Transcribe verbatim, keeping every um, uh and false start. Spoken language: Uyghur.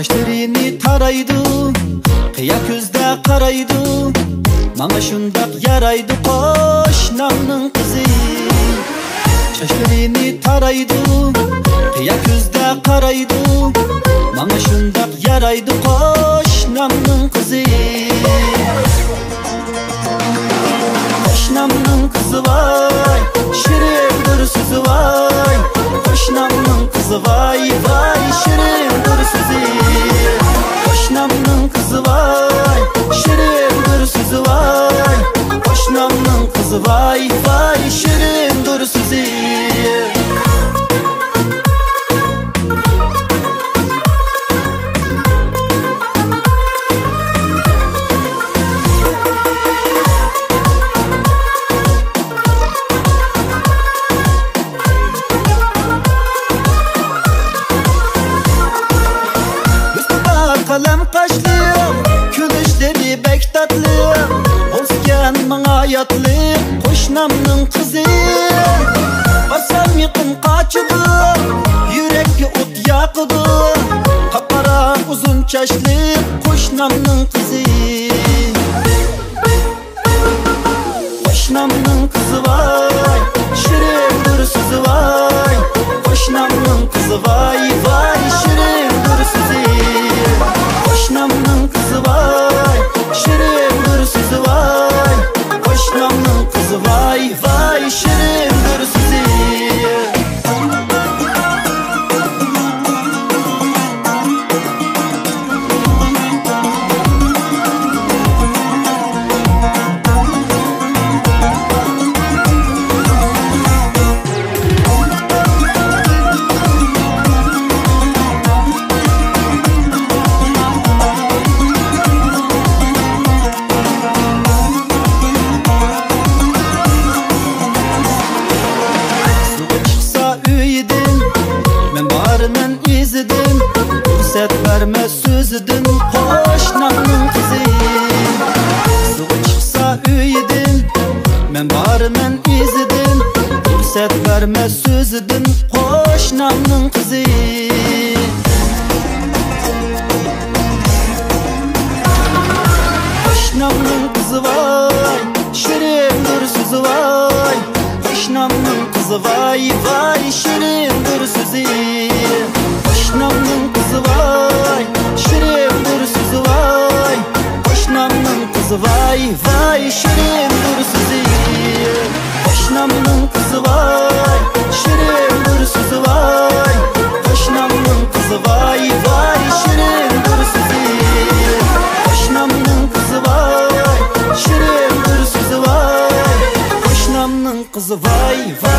چاچلىرىنى تارايدۇ، قىيا كۆزدە قارايدۇ، ماڭا شۇنداق يارايدۇ قوشنامنىڭ قىزى. چاچلىرىنى تارايدۇ، قىيا كۆزدە قارايدۇ، ماڭا شۇنداق يارايدۇ قوشنامنىڭ قىزى. قوشنامنىڭ قىزى ۋاي، شېرىندۇر سۆزى ۋاي. قوشنامنىڭ قىزى ۋاي، ۋاي، شېرىندۇر سۆزى. قوشنامنىڭ قىزى ۋاي، شېرىندۇر سۆزى ۋاي. قوشنامنىڭ قىزى ۋاي، ۋاي، شېرىندۇر سۆزى. قەلەم قاشلىق، كۈلۈشلىرى بەك تاتلىق، بولسىكەن ماڭا ياتلىق قوشنامنىڭ قىزى. بارسام يېقىن قاچىدۇ، يۈرەككە ئوت ياقىدۇ، قاپقارا ئۇزۇن چاچلىق قوشنامنىڭ قىزى. قوشنامنىڭ قىزى ۋاي، شېرىندۇر سۆزى ۋاي. قوشنامنىڭ قىزى ۋاي، ۋاي، شېرىندۇر سۆزى. قوشنامنىڭ قىزى ۋاي، شېرىندۇر سۆزى ۋاي. قوشنامنىڭ قىزى ۋاي، ۋاي، شېرىندۇر سۆزى. سۇغا چىقسا ئۆيىدىن، مەن بارىمەن ئىزىدىن. پۇرسەت بەرمە سۆزىدىن، قوشنامنىڭ قىزى. سۇغا چىقسا ئۆيىدىن، مەن بارىمەن ئىزىدىن. پۇرسەت بەرمە سۆزىدىن، قوشنامنىڭ قىزى. قوشنامنىڭ قىزى ۋاي، شېرىندۇر سۆزى ۋاي. قوشنامنىڭ قىزى ۋاي، ۋاي، شېرىندۇر سۆزى. قوشنامنىڭ قىزى ۋاي، شېرىندۇر سۆزى ۋاي. قوشنامنىڭ قىزى ۋاي، ۋاي، شېرىندۇر سۆزى. قوشنامنىڭ قىزى ۋاي، شېرىندۇر سۆزى ۋاي. قوشنامنىڭ قىزى ۋاي، ۋاي، شېرىندۇر سۆزى. قوشنامنىڭ قىزى ۋاي، شېرىندۇر سۆزى ۋاي. قوشنامنىڭ قىزى ۋاي، ۋاي.